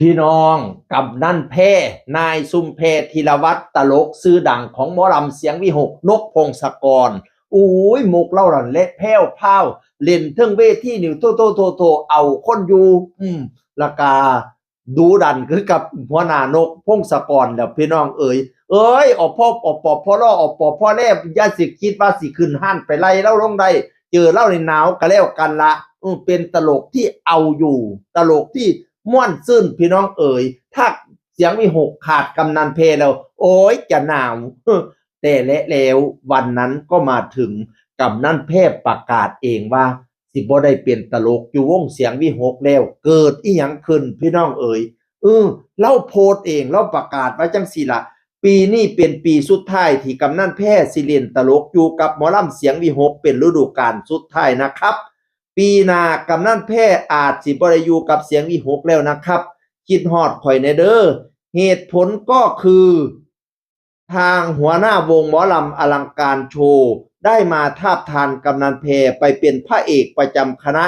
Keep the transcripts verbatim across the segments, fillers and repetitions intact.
พี่น้อง กำนันแพ้ นายซุมแพ้ ธีรวัฒน์ ตลกชื่อดังของหมอลำเสียงวิหก นกพงศกร อุ้ย มุกเล่าหลันและแพ้วพราว เล่นเทิงเวทีนี่โทโทโทโท เอาคนอยู่ อืม แล้วก็ดุดันคือกับหัวหน้านกพงศกรแล้วพี่น้องเอ๋ย เอ้ย อปอปปพลอปปพลอย่าสิคิดว่าสิขึ้นห้านไปไล่เล่าลงได้ เจอเล่าในหนาวก็แล้วกันละ อืม เป็นตลกที่เอาอยู่ ตลกที่ม่วนซื่นพี่น้องเอ๋ย ถ้าเสียงวิหกขาดกำนันแพ้แล้ว โอ้ย จะหนาว แต่และแล้ววันนั้นก็มาถึง กำนันแพ้ประกาศเองว่า สิบ่ได้เป็นตลกอยู่วงเสียงวิหกแล้ว เกิดอีหยังขึ้นพี่น้องเอ๋ย เออ เล่าโพสต์เอง เล่าประกาศว่าจังซี่ละ ปีนี้เป็นปีสุดท้ายที่กำนันแพ้สิเล่นตลกอยู่กับหมอลำเสียงวิหก เป็นฤดูกาลสุดท้ายนะครับ ปีหน้ากำนันแพ้อาจสิบ่ได้อยู่กับเสียงวิหกแล้วนะครับ คิดฮอดข่อยแน่เด้อ เหตุผลก็คือ ทางหัวหน้าวงหมอลำอลังการโชว์ได้มาทาบทามกำนันแพ้ไปเป็นพระเอกประจำคณะ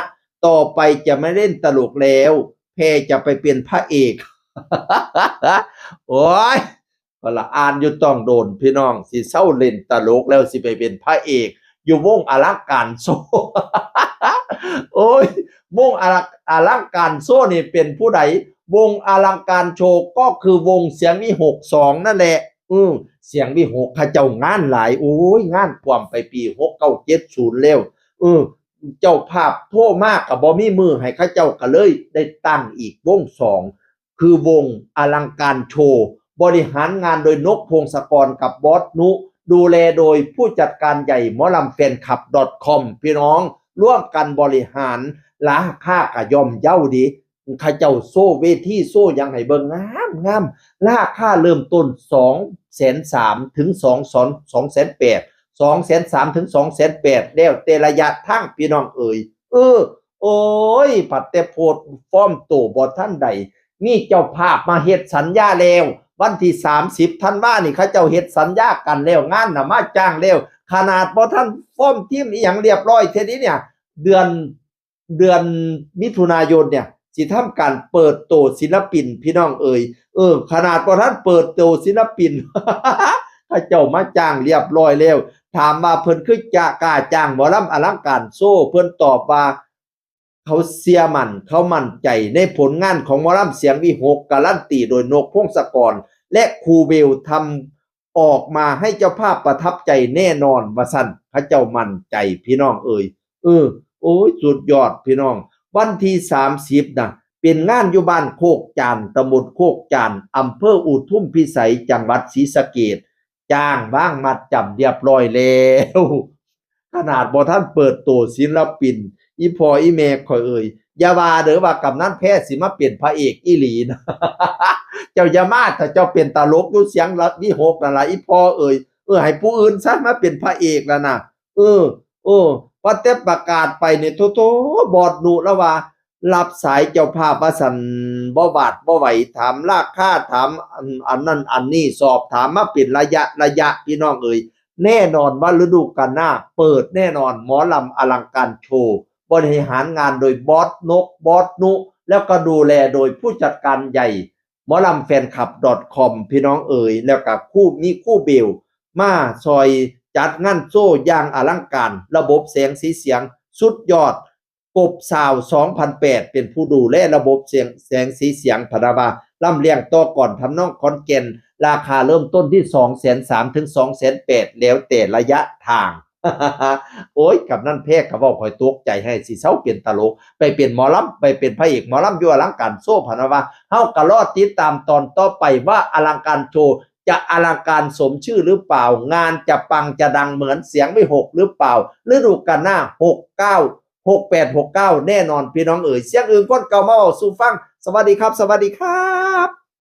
ต่อไปจะไม่เล่นตลกแล้ว แพ้จะไปเป็นพระเอก โอ้ย ก็ละอ่านอยู่ต้องโดนพี่น้อง สิเซาเล่นตลกแล้วสิไปเป็นพระเอก อยู่วงอลังการโชว์ โอ้ย วงอลัง อลังการโชว์นี่เป็นผู้ใด วงอลังการโชว์ก็คือวงเสียงวิหกสองนั่นแหละ อืม เสียงวิหกเขาเจ้างานหลาย โอ้ย งานความไปปีหกเก้าเจ็ดศูนย์แล้ว เออ เจ้าภาพโทรมาก็บ่มีมือให้เขาเจ้าก็เลยได้ตั้งอีกวงสอง คือวงอลังการโชว์ บริหารงานโดยนกพงศกรกับบอสนุ ดูแลโดยผู้จัดการใหญ่หมอลำแฟนคลับ .com พี่น้อง ร่วมกันบริหาร ราคาก็ย่อมเยาดี เขาเจ้าโชว์เวทีโชว์หยังให้เบิ่งงามงาม ราคาเริ่มต้นสองแสนสามถึงสอง สองแสนแปด สองแสนสามถึงสองแสนแปด แล้วแต่ระยะทางพี่น้องเอ๋ย เออ โอ้ย ผัดแต่โพสต์ฟอร์มโตบ่ทันใด มีเจ้าภาพมาเฮ็ดสัญญาแล้ว วันที่สามสิบธันวานี่เขาเจ้าเฮ็ดสัญญากันแล้ว งานน่ะมาจ้างแล้ว ขนาดบ่ทันฟอร์มทีมอีหยังเรียบร้อยเท่านี้เนี่ย เดือน เดือนมิถุนายนเนี่ย สิทำการเปิดโตศิลปินพี่น้องเอ๋ย เออ ขนาดบ่ทันเปิดโตศิลปิน เขาเจ้ามาจ้างเรียบร้อยแล้ว ถามว่าเพิ่นคือจะกล้าจ้างหมอลำอลังการโชว์ เพิ่นตอบว่า เขาเชื่อมั่น เขามั่นใจในผลงานของหมอลำเสียงวิหก การันตีโดยนกพงศกร และครูเบลทำออกมาให้เจ้าภาพประทับใจแน่นอน ว่าซั่น เขาเจ้ามั่นใจพี่น้องเอ๋ย เออ โอ้ย สุดยอดพี่น้อง วันที่สามสิบนะ เป็นงานอยู่บ้านโคกจาน ตำบลโคกจาน อำเภออุทุมพิสัย จังหวัดศรีสะเกษ จ้างวางมัดจำเรียบร้อยแล้ว ขนาดบ่ทันเปิดโตศิลปิน อีพ่ออีแม่ข่อยเอ่ย อย่าว่าเด้อว่ากำนันแพ้สิมาเป็นพระเอกอีหลีนะ เจ้าอย่ามา ถ้าเจ้าเป็นตลกอยู่เสียงวิหกนั่นล่ะ อีพ่อเอ่ย เออ ให้ผู้อื่นซะมาเป็นพระเอกแล้วนะ เออ เออ ว่าแต่ประกาศไปเนี่ย โทโท บอสนุแล้วว่า รับสายเจ้าภาพว่าซั่น บ่หวาดบ่ไหว ถามราคา ถามอัน อันนั้นอันนี้ สอบถามมาเป็นระยะระยะ พี่น้องเอ่ย แน่นอนว่าฤดูกาลหน้าเปิดแน่นอน หมอลำอลังการโชว์ บริหารงานโดยบอสนก บอสนุ แล้วก็ดูแลโดยผู้จัดการใหญ่ หมอลำแฟนคลับ .com พี่น้องเอ๋ย แล้วก็ครู มีครูเบลมาซอยจัดงานโชว์อย่างอลังการ ระบบแสงสีเสียงสุดยอด กบซาวด์ สองพันแปด เป็นผู้ดูแลระบบเสียง แสงสีเสียง พะนะว่า ลำเลียงต่อก่อน ทำนองขอนแก่น ราคาเริ่มต้นที่ สองแสนสาม ถึง สองแสนแปด แล้วแต่ระยะทาง โอ้ย กำนันแพ้ก็เว้าข่อยตกใจ ให้สิเซาเป็นตลก ไปเป็นหมอลำ ไปเป็นพระเอกหมอลำอยู่อลังการโชว์ พะนะว่า เฮาก็รอติดตามตอนต่อไปว่าอลังการโชว์จะอลังการสมชื่อหรือเปล่า งานจะปังจะดังเหมือนเสียงวิหกหรือเปล่า ฤดูกาลหน้า หกเก้า หกแปด หกเก้า แน่นอนพี่น้องเอ๋ย เสียงอื่นคนเก่ามาเว้าสู่ฟัง สวัสดีครับ สวัสดีครับ